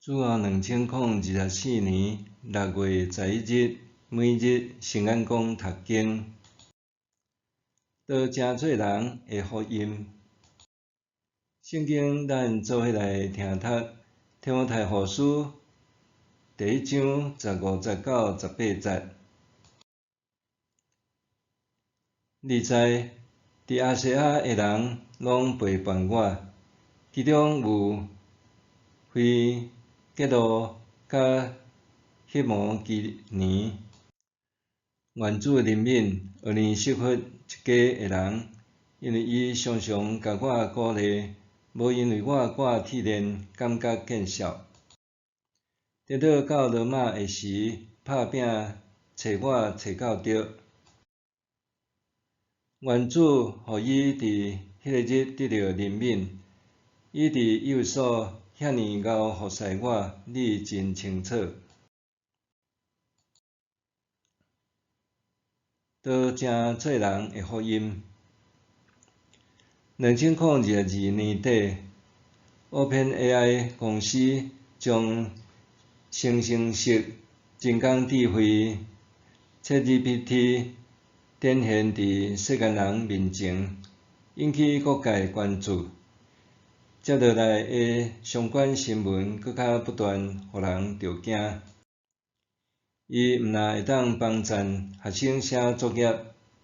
主後2024年6月11日，每日聖眼光讀經，得成做人的福音。聖經咱做伙來聽讀《提摩太後書》第一章15節到18節。你知，佇亞細亞的人攏背叛我，其中有腓結魯佮彼摩基尼。願主憐憫厄尼色弗一家的人，因為伊常常共我鼓勵，無因為我掛鐵鏈感覺見笑。顛倒到羅馬的時，拍拚揣我揣到著。願主予伊佇彼个日得著憐憫。伊佇以弗所遐爾𠢕服侍我，你真清楚。得成做人的福音。2022年底，OpenAI 公司將生成式人工智慧 ChatGPT 展現佇世間人面前，引起各界關注。接落來的相關新聞閣較不斷予人著驚。伊毋但會當幫贊學生寫作業，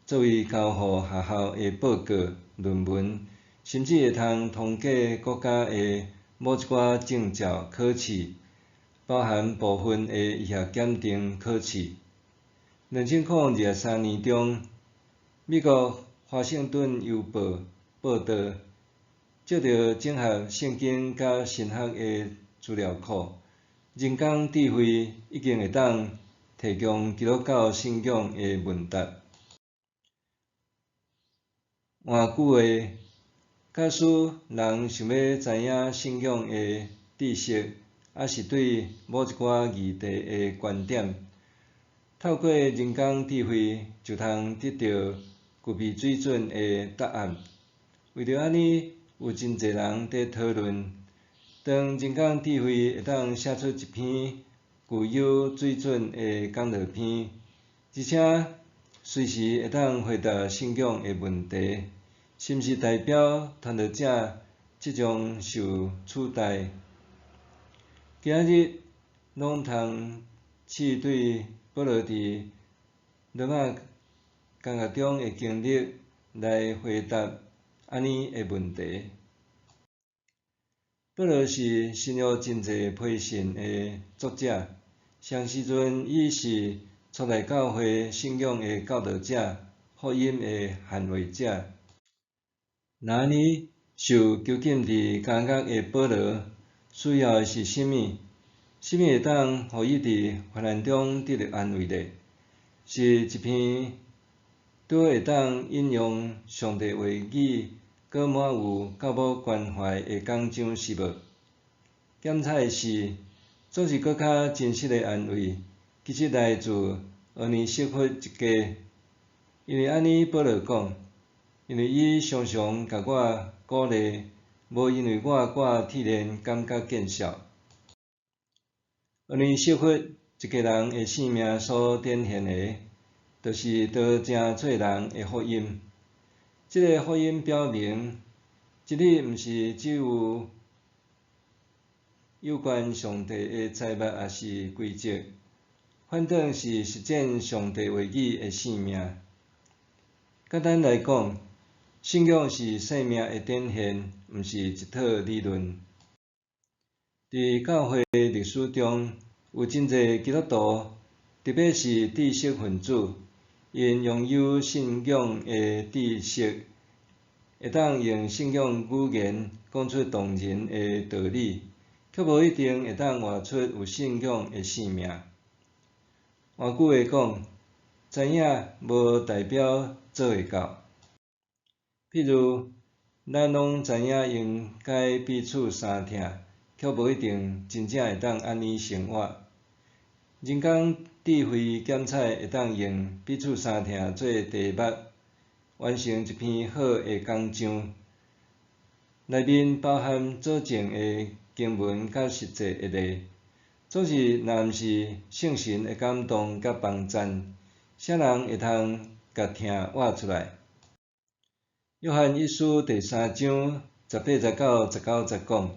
作為交予學校的報告、論文，甚至會通通過國家的某一寡證照考試，包含部分的醫學檢定考試。2023年中，美國華盛頓郵報報導，藉著整合聖經佮神學的資料庫，人工智慧已經會當提供基督教信仰的問答。換句話，假使人想欲知影信仰的知識，抑是對某一寡議題的觀點，透過人工智慧就通得著具備水準的答案。為著按呢，有真濟人佇討論，當人工智慧會當寫出一篇具有水準的講道篇，而且隨時會當回答信仰的問題，是毋是代表傳道者即將受取代？今仔日攏通試對保羅佇羅馬監獄中的經歷來回答按呢的問題。保羅是新約真濟批信的作者，啥時陣伊是初代教會信仰的教導者、福音的捍衛者。若按呢，受囚禁佇監獄的保羅需要的是啥物？啥物會當予伊佇患難中得著安慰咧？是一篇拄會當引用上帝話語，閣滿有教母關懷的講章是無？檢採是，總是閣較真實的安慰，其實來自厄尼色弗一家。因為按呢，保羅講，因為伊常常共我鼓勵，無因為我掛鐵鏈感覺見笑。厄尼色弗一家人的性命所展現的，就是得成做人的福音。這个福音表明，真理毋是只有有關上帝的財物抑是規則，反轉是實踐上帝話語的生命。簡單來講，信仰是生命的展現，毋是一套理論。佇教會歷史中，有真濟基督徒，特別是知識分子，𪜶擁有信仰的知識，會當用信仰語言講出動人的道理，卻無一定會當活出有信仰的生命。換句話講，知影無代表做會到。譬如，咱攏知影應該彼此相疼，卻無一定真正會當按呢生活。人工智慧檢採會當用彼此相疼做題目，完成一篇好的講章，內面包含佐證的經文佮實際的例，總是若毋是聖神的感動佮幫贊，啥人會通共疼活出來？約翰一書第三章十八節到十九節講：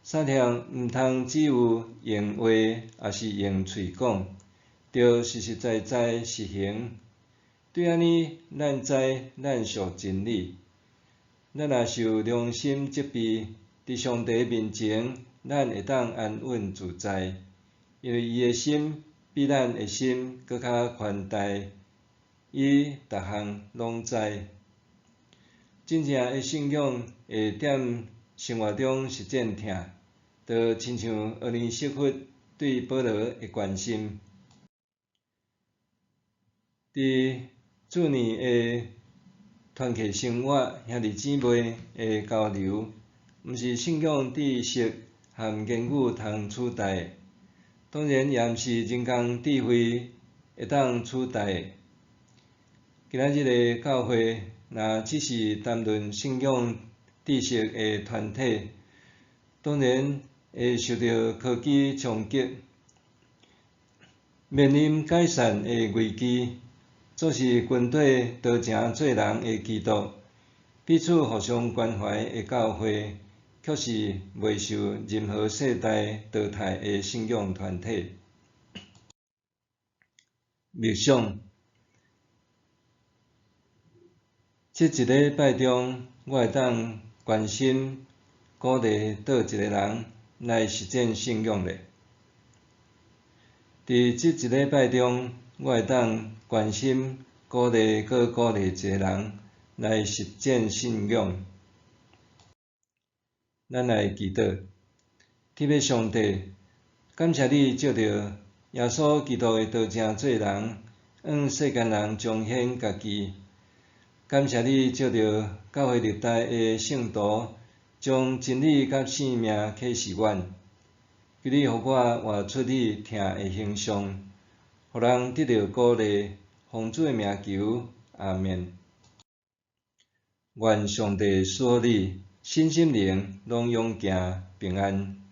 相疼毋通只有用話，抑是用喙講，著實實在在實行。對按呢，咱知咱屬真理。咱若受良心責備，佇上帝面前，咱會當安穩自在，因為伊的心比咱的心閣較寬大，伊逐項攏知。真正的信仰會踮生活中實踐疼，就親像厄尼瑟弗對保羅的關心。佇主年的團契生活，兄弟姊妹的交流，毋是信仰知識和言語通取代的，當然也毋是人工智慧會當取代的。今仔日的教會，若只是談論信仰知識的團體，當然會受著科技衝擊，面臨解散的危機。總是群體多情做人的基督，彼此互相關懷的教會，卻是袂受任何世代淘汰的信仰團體。默想，這一禮拜中，我會當關心、鼓勵佗一個人來實踐信仰咧？佇這一禮拜中，我會當關心、鼓勵閣鼓勵一個人來實踐信仰。咱來祈禱，天父上帝，感謝你藉著耶穌基督的道成做人，向世間人彰顯家己。感謝你藉著教會歷代的聖徒，將真理佮生命啟示阮。求你予我活出你疼的形象，予人得著鼓勵，奉主的名求，阿們。願上帝賜予你身心靈攏勇健平安。